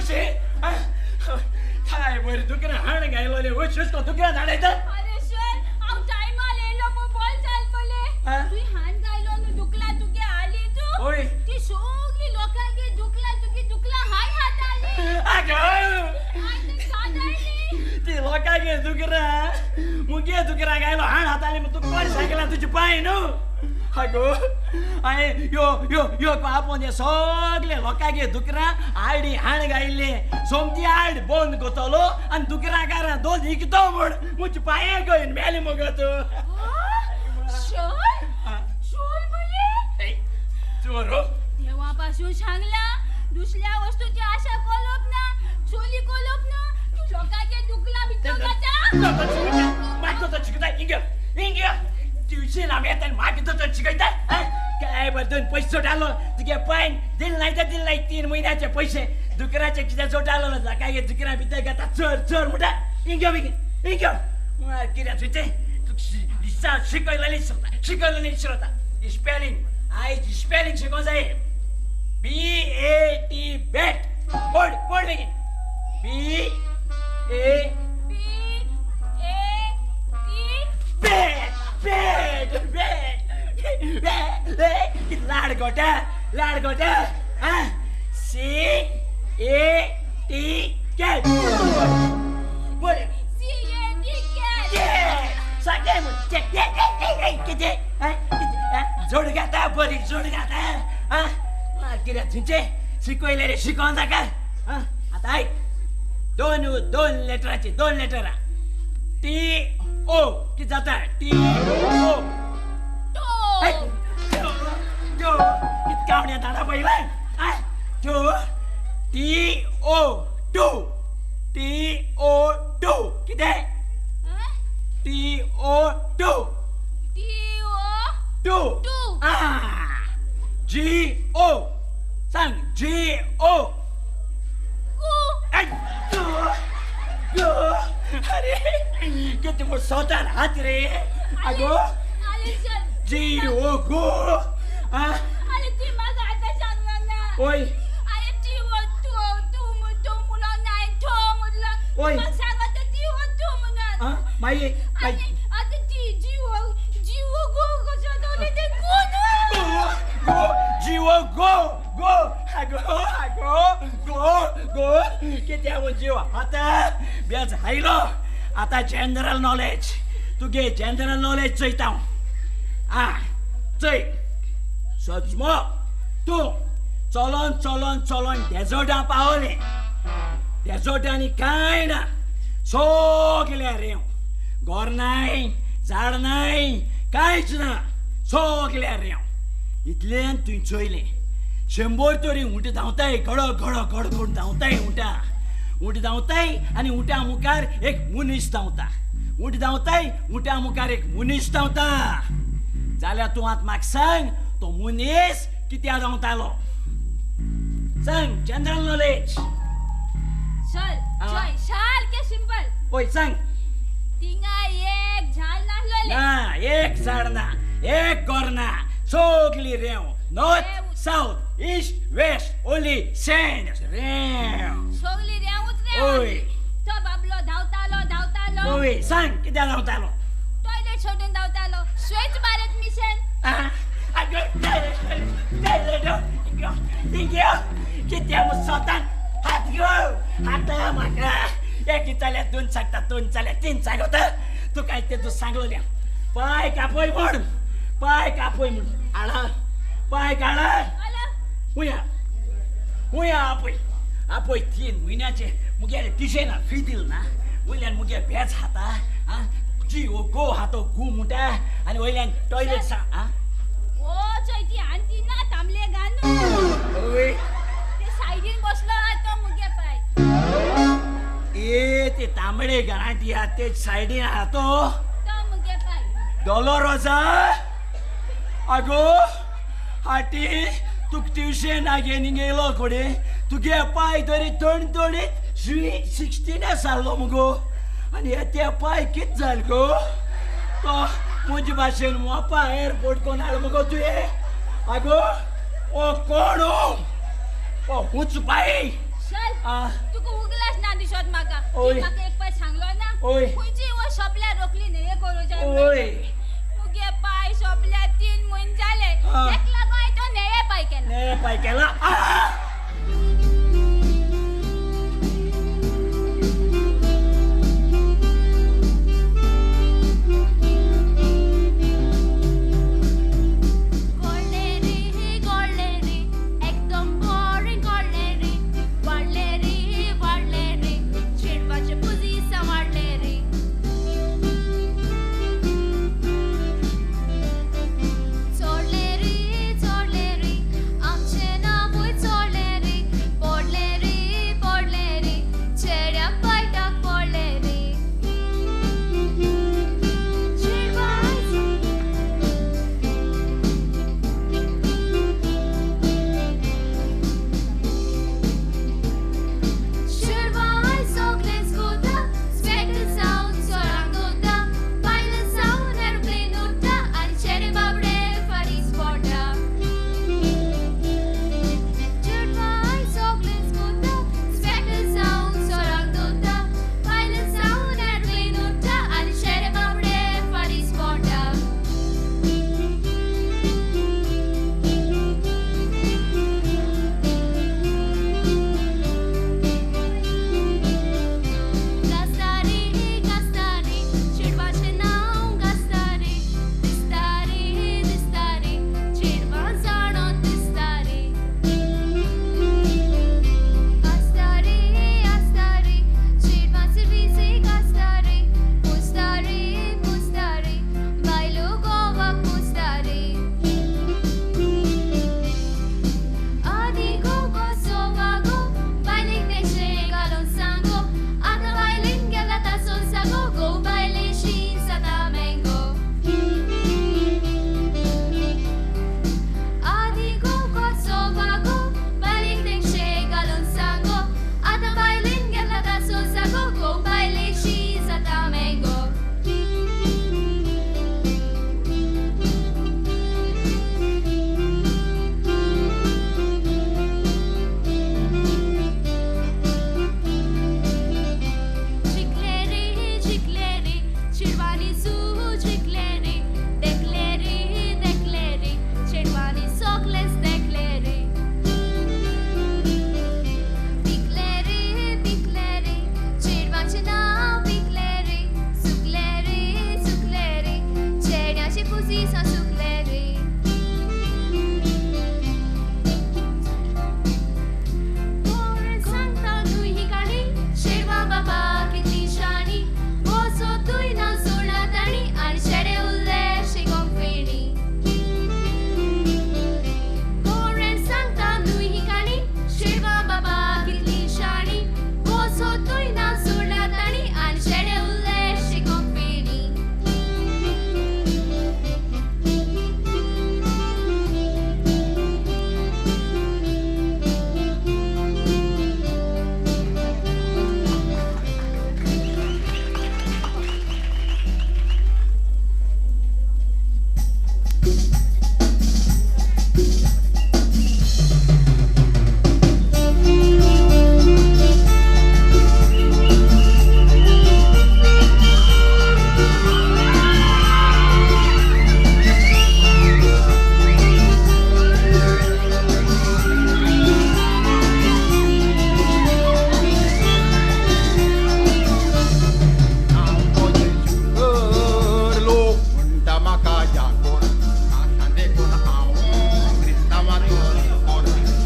पयशे काय बरी दुकरां हाण गायलोले वयश दुकरां धाडयता. अरे सर हांव टायमार येयलो मू बोल जाल मले. तुवें हाण गायलो न्हू दुकलां तुगे आली तूं. ओय ती सगळी लोकांगे दुकलां तुगे दुकलां हाण हाताली. आगो ती लोकांगे दुकरां मुगे दुकरां गायलो हाण हाताली मग तूं कोण सांगला तुजी पांय न्हू. आगो हांवें यो यो यो आपोवन हे सगळे लोकांगे दुकरां आडी हाण गायिल्ले सोमती आड बंद करतलो आनी दुकरां कारां दोन इकतो म्हूण मुजे पांये गयन मेले मगो तूं. चोर देवा पासून सांगला दुसऱ्या वस्तूची आशा कोलप ना चोली कोलप ना तूं लोकांचे दुकलां भितर घाता. म्हाका तो शिकयता इंग इंग ट्युशन आमी येता म्हाका तो शिकयता. काय बरें दोन पयशे जोडालो तुगे पायन दिल नाही तर दिल नाही 3 म्हयन्याचे पयशे दुकराचे कितें जोडालो काय दुकरां भितर घेता चोर चोर म्हणटा. इंग बेगीन इंग कितें तुजें तुका शिकयलें शिकयलें श्रोता स्पेलिंग आयज स्पेलिंग शिकोवंक जाय. BAT bat पड पड बेगीन. BA BAT bat bat bat लाड गोटा लाड गोटा. CAT cat बोल. CAT cat सगळे कितें जोड घाता बरी जोड घाता. कितें तुमचें शिकयलें रे शिकोवन जाका. आतां आयक दोन दोन लेटराची दोन लेटरां TO कितें जाता TO कितें कावण्या धाडा पयलें TO 2 TO 2 कितें TO 2 TO 2 GO सांग GO अरे किती मोठं स्वतः हात रे. अगो GO गो. अरे ती म्हाका आतां सांगला ना. ओय अरे TO 2 2 म्हणून नाय 2 म्हणलं. ओय म्हाका सांगता TO 2 म्हणून. मागीर आतां GO GO गो कसो जातलो ते गो न्हू. गो GO गो गो. आगो आगो गो गो कित्या म्हूण जीव आतां बेज आयलो. आतां जनरल नॉलेज तुगे जनरल नॉलेज चोयता हांव. आं चोय सजमो तूं चलोन चलोन चलोन डेजर्टां पावलें. डेजर्टांनी कांय ना सगळें रेंव घर नाय झाड नाय कांयच ना सगळें रेंव. इतल्यान तुवें चोयलें 100 तरी उंट धांवताय घडो घडो घड करून धांवताय उंटा उंट धांवताय आनी उंटा मुखार एक मनीस धांवता उंट धांवताय उंटा मुखार एक मनीस धांवता. जाल्यार तूं आतां म्हाका सांग तो मनीस कित्याक धांवतालो सांग. General knowledge. चल चल सारकें सिंपल. ओय सांग. तिंगा एक झाड नासलेलें ना एक झाड ना एक घर ना सगळी रेंव north south east west only sand रेंव सगळी रेंवूच रेंव. ओय तो बाबलो धांवतालो धांवतालो. ओय सांग कित्याक धांवतालो. टॉयलेट सोडून धांवतालो. स्वच्छ भारत मिशन. कित्याक स्वतान हात गो हाता म्हाका एक जाल्यार 2 सांगता 2 जाल्यार 3 सांगता तुका इतलें तूं सांगलें. पांय कापय म्हूण पांय कापय म्हूण हाडा पांय काडा हुया हुया आपय आपय 3 म्हयन्याचे मुगेले टिशेना फी दिल ना वयल्यान मुगे भेज खाता आं GO गो हातो गू म्हणटा आनी वयल्यान टॉयलेट सा. आं ओ चोय ती आंटी ना तांबले घालून ओय ते सायडीन बसलो तो मुगे पांय. ए ते तांबडे घरांटी आहा ते सायडीन आहा तो मुगे पांय डोलोरोजा. आगो हाटी तुका ट्युशनाक येयलो कोडे तुगे पांय तरी तणतणीत स्वीट 16 जाल्लो मुगो आनी ते पांय कितें जाल गो तो म्हजे भाशेन मोपा एअरपोर्ट कोण हाड मुगो तुवें. आगो ओ कोण ओ हूच पांय. मार्शल तुका उगलास ना दिसत म्हाका. म्हाका एक पाय सांगलो ना खंयची वो सोपल्या रोखली न्हय करूं जाय. मुगे पाय सोपल्या 3 म्हयने जाले. तेक लागून हांवें तो न्हये पाय केला. न्हये पाय केला.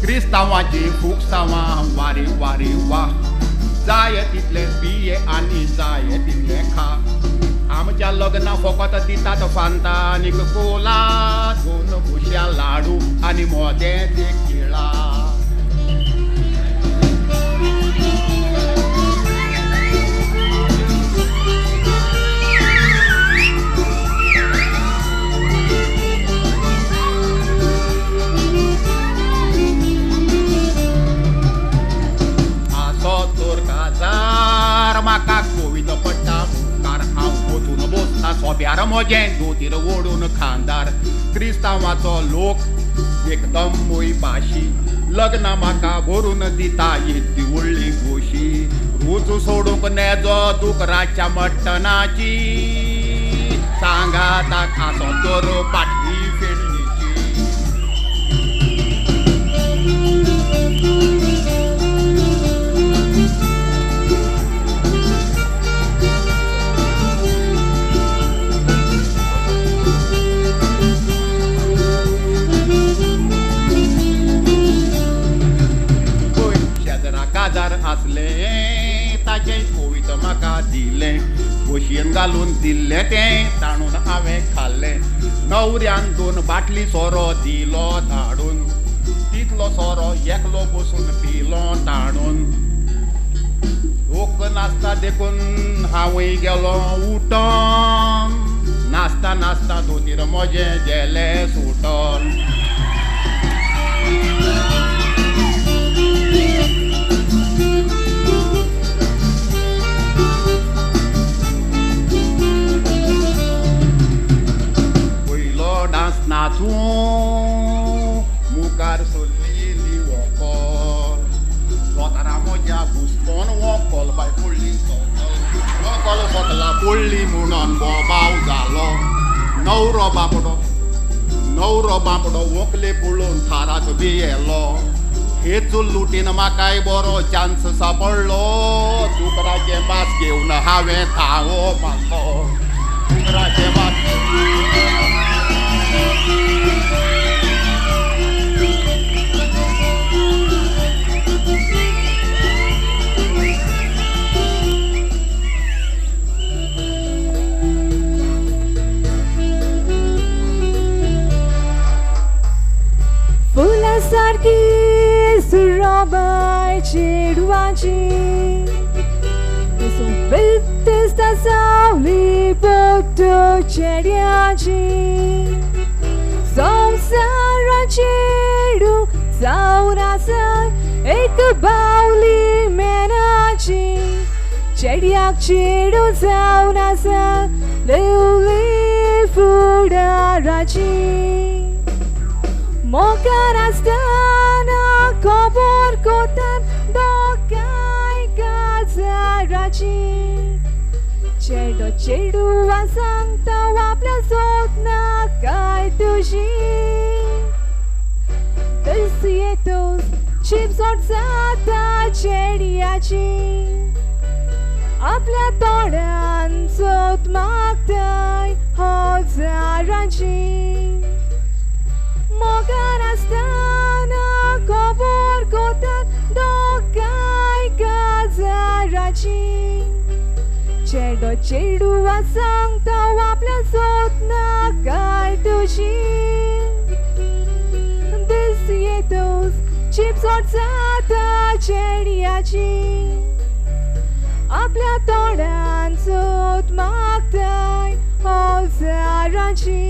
क्रिस्तांवाची फुकसांवां वारी वारी वा जाय तितले पिये आनी जाय तितले खा. आमच्या लग्ना फकत दितात फांता आनीक कोला 2 भुशा लाडू आनी मोदें ते केळा. म्हाका कोविद पडटा मुखार हांव वचून बसता सोप्यार म्हजें दोतीर ओडून खांदार. क्रिस्तांवाचो लोक एकदम मोय पाशी लग्न म्हाका भरून दिता येद्दी व्हडली खोशी रूच सोडूंक नेजो दुकराच्या मट्टनाची सांगाताक आसो तर पाटली फेडणीची. काजार आसलें ताचें कोवीत म्हाका दिलें खोशयेन घालून दिल्लें तें ताणून हांवें खाल्लें न्हवऱ्यान 2 बाटली सोरो दिलो धाडून तितलो सोरो एकलो बसून पिलो ताणून लोक नासता देखून हांवूय गेलो उठोन नाचता नाचता धोतीर म्हजें गेलें सुटोन. नाचूं मुखार सरली व्हंकल दोतोरा म्हज्या घुसपोन व्हंकल बाय पडली सकल व्हंकल सकला पडली म्हणून बोबाव जालो न्हवरो बापडो व्हंकले पळोवन थाराक भियेलो हेच लुटीन म्हाकाय बरो चान्स सापडलो दुकराचें मास घेवन हांवें थावो मारलो दुकराचें मास. फुलासारखी सुराबाय चेडवाची दिसता सावली पोटो चेड्याची संवसारा चेडू जावन आसा एक बावली मेनाची चेड्याक चेडू जावन आसा देवली फुडाराची. मोगार आसतना खबर कोतान दोगांय काजाराची चेडो चेडवा सांगता आपल्या सोदना काय तुजी दस येतोस चिपसोट जाता चेड्याची आपल्या तोंडान सोद मागताय हजारांची. मोगार आसतना खबर कोतात दोगांय काजाराची चेडो चेडवा सांगता आपल्या सोदना काय तुजी दीस येतोस चिपसोट जाता चेड्याची आपल्या तोंडान सोद मागताय हजारांची.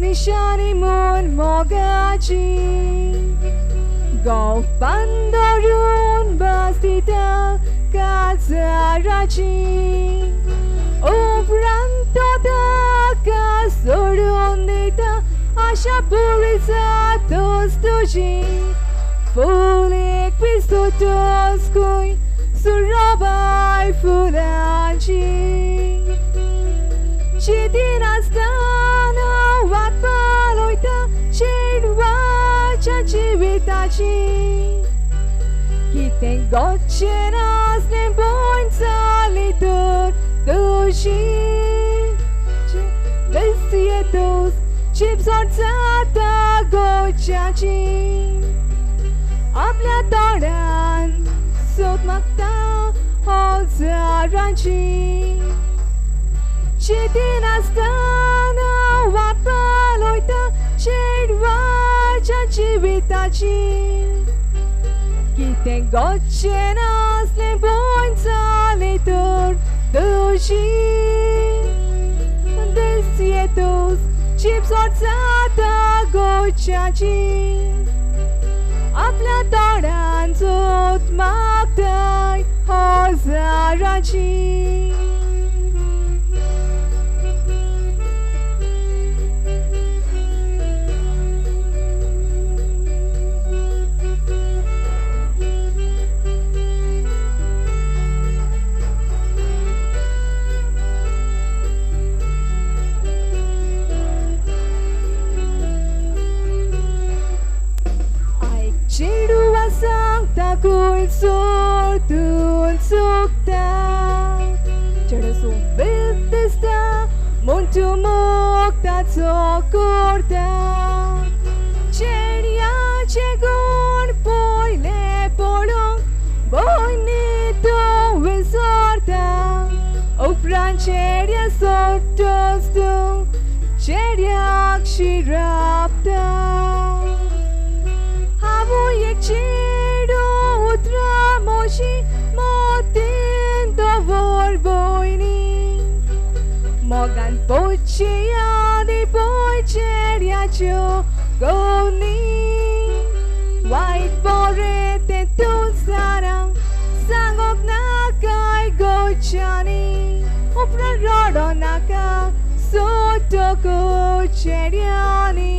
निशानी म्हूण मोगाची गोफ बांदरून भास दिता काजाराची उपरांत तो ताका सोडून दिता आशा पुरी जातोस तुजी फूल एक पिस्तोस खूंय सुरोबाय फुलांची चिंतीन आसतना वाट पळयता चेडवाच्या जिविताची कितें घडचें नासलें भंय जाली तर तुजी दीस येतोस चिपसोट जाता गोच्याची आपल्या तोंडान सोद मागता हजारांची. चिंतीन आसतना वाट तुवें गोचें नासलें भंय जाली तर तुजी दिसयेतूच चिपसोट जाता गोच्याची आपल्या तोंडान जोत मागताय हजाराची. चेडवा सांगता खूंय सोडून चुकता चेडो सोबीत दिसता म्हूण तूं मोगताचो करता चेड्याचे गूण पयले पळोवंक भयणी तूं विसरता उपरांत चेड्या सोडटच तूं चेड्याक शिरापता. हांव एक चेडो उतरां म्हजी मोतीन दवर भयणी मोगान पोवचे आनी पळय चेड्याच्यो गवनी वायट बरें तें तूं जाणा सांगोंक नाकाय गोच्यानी उपरांत रडो नाका सोडटकूच चेड्यांनी.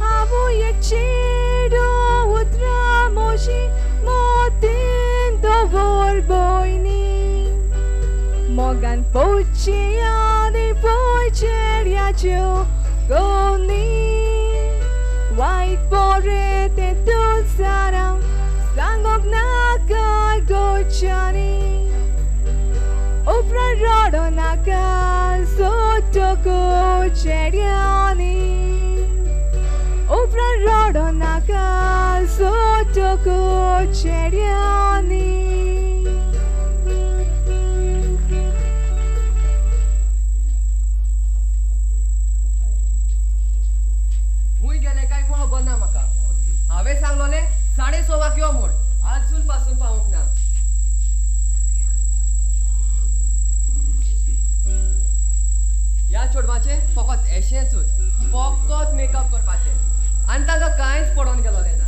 हांव एक चेडो उतरां म्हजी मोतीन दवर भयणी मोगान पोवचे आनी पळय चेड्याच्यो गवनी वायट बरें तें तूं जाणा सांगोंक नाका गोच्यानी उपरांत रडो नाका सोडटकूच चेड्यांनी उपरांत रडो नाका सोडटकूच चेड्यांनी. खूंय गेले काय म्हूण खबर ना म्हाका. हांवें सांगलोलें 6:30 यो म्हूण, आजून पासून पावूंक ना. ह्या चेडवाचें फकत एशेंचूच, फकत मेकअप करपाचें आनी तांकां कांयच पडोवन गेलोलें ना.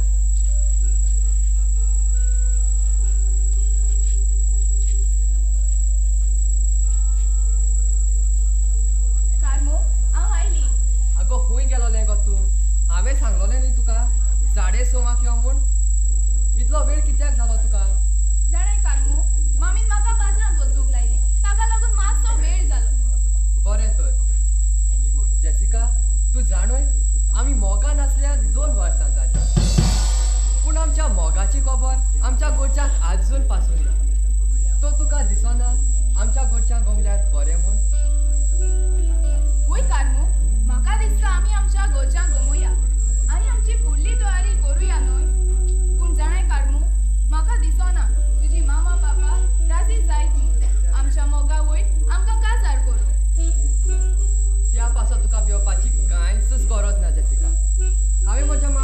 कार्मो, हांव आयली. आगो खूंय गेलोलें गो तूं? हांवें सांगलोलें न्ही तुका 6:30 यो म्हूण. इतलो वेळ कित्याक जालो तुका? जाणाय कार्मो, मामीन म्हाका बाजारांत वचूंक लायलें, ताका लागून मातसो वेळ जालो. बरें तर जेसिका, तूं जाणूय आमी मोगान आसल्यार 2 वर्सां जालीं, पूण आमच्या मोगाची खबर आमच्या गोरच्यांक आजून पासून ना. तो तुका दिसना आमच्या गोरच्यांक गमल्यार बरें म्हूण? वय कार्मो, म्हाका दिसता आमी आमच्या गोरच्यांक गमोया आनी आमची फुडली तयारी करुया न्हय. पूण जाणाय कार्मो, म्हाका दिसना तुजी मामा बाबा राजी जायत म्हूण आमच्या मोगा वयर आमकां काजार करूं. त्या पासत तुका भिवपाची कांयच गरज ना जेसिका. हांवें म्हज्या मा